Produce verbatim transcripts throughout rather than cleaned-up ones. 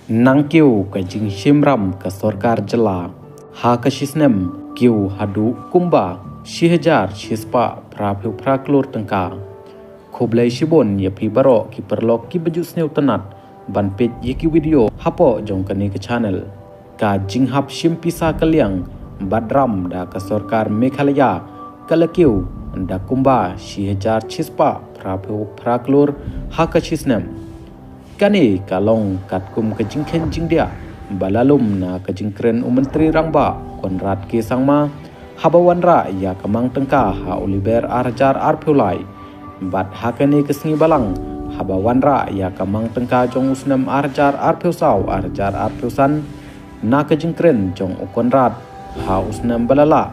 Nang kiew ka jingshim ram ka sorkar jylla ha ka shisnem kiew haduh kumba shi hajar shispah phraphew phra klur tyngka. Khublei shibun ïa phi baroh ki paralok ki ba ju sngewtynnat ban peit ïa ki video hapoh jong kane ka channel. Ka jinghap shim pisa kylliang bad ram da ka sorkar Meghalaya ka la kiew da kumba shi hajar shispah phraphew phra klur ha ka shisnem. Kane ka long katkum ka jingkheiñ jingdiah ba la lum na ka jingkren u Myntri Rangbah Conrad K Sangma haba wanrah ïa ka mang tyngka ha u Liber ar hajar arphew lai. Bad ha kane ka sngi balang haba wanrah ïa ka mang tyngka jong u snem ar hajar arphew saw ar hajar arphew san, na ka jingkren jong u Conrad ha u snem ba la lah,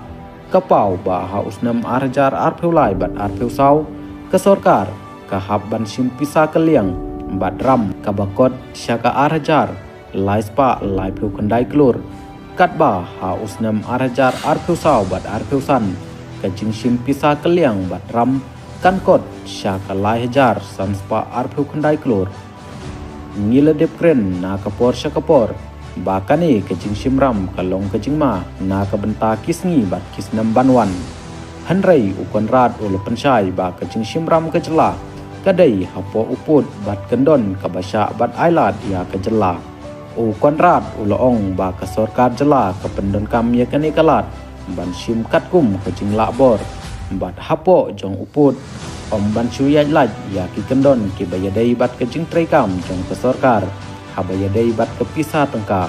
ka paw ba ha u snem ar hajar arphew lai bad arphew saw ka sorkar ka hap ban shim pisa kylliang bad ram kaba kot sha ka ar hajar lai spah laiphew khyndai klur. Katba ha u snem ar hajar arphew saw bad arphew san ka jingshim pisa kylliang bad ram kan kot sha ka lai hajar san spah arphew khyndai klur. Ngi la dep kren na ka por sha ka por ba kane ka jingshim ram ka long ka jingma na ka bynta ki sngi bad ki snem ban wan. Hynrei u Conrad u la pynshai ba ka jingshim ram ka jylla ka dei hapoh u pud bad kyndon kaba shah bad ailad ïa ka jylla. U Conrad u la ong ba ka sorkar jylla ka pyndonkam ïa kane ka lad ban shim katkum ka jinglah bor bad hapoh jong u pud ym ban shu ïaid lait ïa ki kyndon kiba ïadei bad ka jingtreikam jong ka sorkar haba ïadei bad ka pisa tyngka.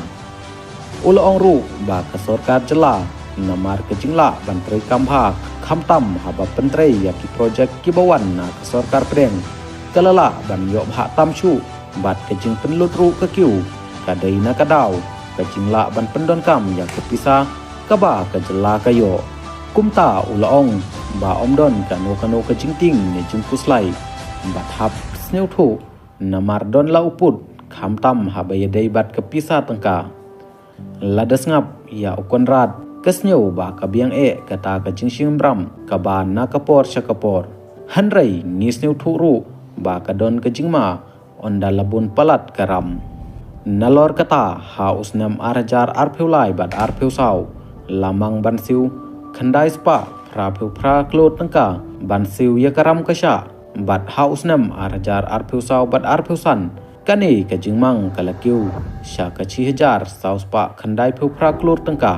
U la ong ruh ba ka sorkar jylla namar ka jinglah ban treikam bha khamtam haba pyntrei ïa ki projek kiba wan na ka sorkar pdeng ka la lah ban ïoh bha tam shuh bad ka jingpynlut ruh ka kiew ka dei na ka daw ka jinglah ban pyndonkam ïa ka pisa kaba ka jylla ka ïoh. Kumta u la ong ba ym don kano kano ka jingtieng ne jingkhuslai bad hap sngewthuh namar don la u pud khamtam haba ïadei bad ka pisa tyngka. Lada sngap ïa u Conrad ka sngew ba ka biang eh kata ka jingshim ram kaba na ka por sha ka por. Hynrei ngi sngewthuh ruh ba ka don ka jingma ynda la bun palat ka ram. Nalor kata ha u snem ar hajar arphew lai bad arphew saw la mang ban siew khyndai spah phraphew phra klur tyngka ban siew ïa ka ram ka shah bad ha u snem ar hajar arphew saw bad arphew san kane ka jingmang ka la kiew sha ka shi hajar saw spah khyndaiphew phra klur tyngka.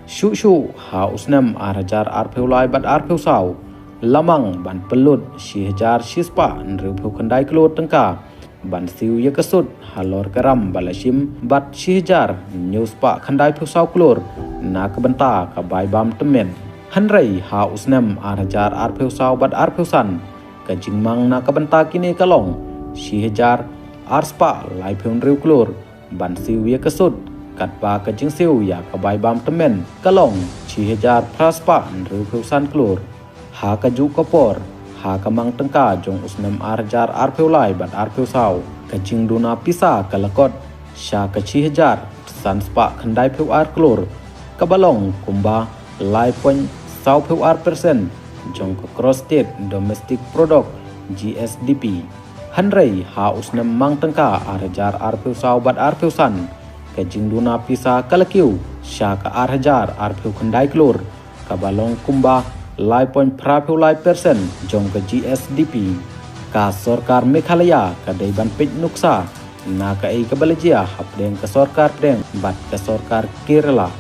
Shuh shuh ha u snem ar hajar arphew lai bad arphew saw la mang ban pynlut shi hajar shi spah hynriewphew khyndai klur tyngka ban siew ïa ka sut halor ka ram ba la shim bad shi hajar hynñiew spah khyndaiphew saw klur na ka bynta ka bai bam tymmen. Hynrei ha u snem ar hajar arphew saw bad arphew san ka jingmang na ka bynta kine ka long shi hajar ar spah laiphew hynriew klur ban siew ïa ka sut, katba ka jingsiew ïa ka bai bam tymmen ka long shi hajar phra spah hynriewphew san klur. Ha kajuh ka por ha ka mang tyngka jong u snem ar hajar arphew lai bad arphew saw ka jingduna pisa ka la kot sha ka shi hajar san spah khyndaiphew ar klur, kaba long kumba lai point sawphew ar percent jong ka gross state domestic product, G S D P. Hynrei ha u snem mang tyngka ar hajar arphew saw bad arphew san ka jingduna pisa ka la kiew sha ka ar hajar arphew khyndai klur, kaba long kumba lai point phraphew lai percent jong ka G S D P. Ka sorkar Meghalaya ka dei ban peit nuksa na kaei kaba la jia hapdeng ka sorkar pdeng bad ka sorkar Kerala.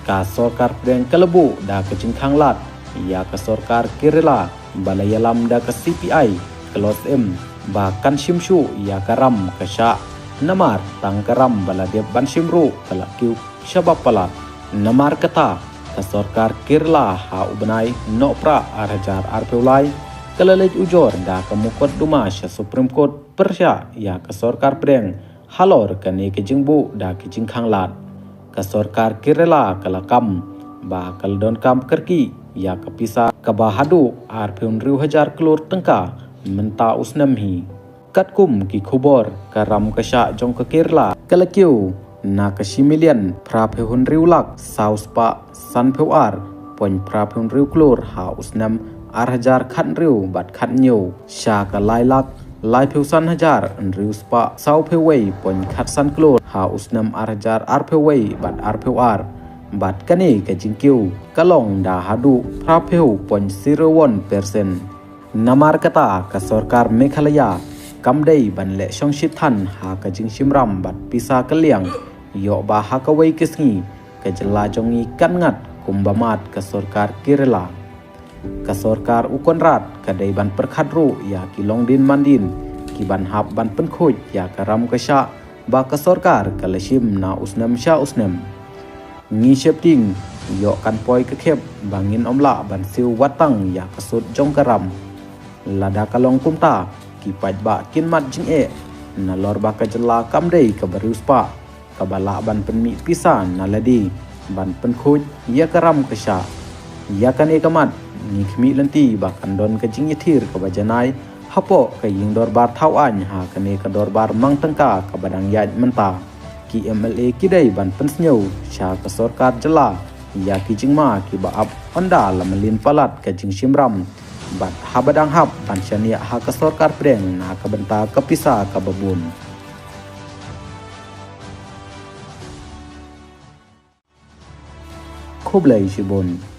Ka sorkar pdeng ka la buh da ka jingkhang lad ïa ka sorkar Kerala ba la ïalam da ka C P I Close M ba kan shim shuh ïa ka ram ka shah, namar tang ka ram ba la dep ban shim ruh ka la kiew shabab palat. Namar kata ka sorkar Kerala ha u bnai Nohprah ar hajar arphew lai ka la leit ujor da ka mukotduma sha Supreme Court pyrshah ïa ka sorkar pdeng halor kane ka jingbuh da ka jingkhang lad. Ka sorkar Kerala ka la kam ba ka la donkam kyrkieh ïa ka pisa kaba haduh arphew hynriew hajar klur tyngka mynta u snem hi. Katkum ki khubor, ka ram ka shah jong ka Kerala ka la kiew na ka shi million phraphew hynriew lak saw spah sanphew ar point phraphew hynriew klur ha u snem ar hajar khathynriew bad khathynñiew sha ka lai lak laiphew san hajar hynriew spah sawphew wei point khatsan klur ha u snem ar hajar arphew wei bad arphew ar, bad kane ka jingkiew ka long da haduh phraphew point zero one percent. Namar kata ka sorkar Meghalaya kam dei ban leh shongshit than ha ka jingshim ram bad pisa kylliang ïoh ba ha kawei ka sngi ka jylla jong ngi kan ngat kumba mad ka sorkar Kerala. Ka sorkar u Conrad ka dei ban pyrkhat ruh ïa ki longdin mandin ki ban hap ban pynkhuid ïa ka ram ka shah ba ka sorkar ka la shim na u snem sha u snem. Ngi sheptieng ïoh kan poi ka khep ba ngin ym lah ban siew wat tang ïa ka sut jong ka ram. Lada ka long kumta, ki paidbah kin mad jingeh nalor ba ka jylla kam dei kaba riewspah kaba lah ban pynmih pisa na lade ban pynkhuid ïa ka ram ka shah. Ïa kane ka mat ngi khmih lynti ba kan don ka jingïathir kaba janai hapoh ka ïing dorbar thaw aiñ ha kane ka dorbar mang tyngka kaba dang ïaid mynta. Ki M L A ki dei ban pynsngew sha ka sorkar jylla ïa ki jingma kiba ap ynda la mlien palat ka jingshim ram bad haba dang hap ban shaniah ha ka sorkar pdeng na ka bynta ka pisa kaba bun. Khublei shibun.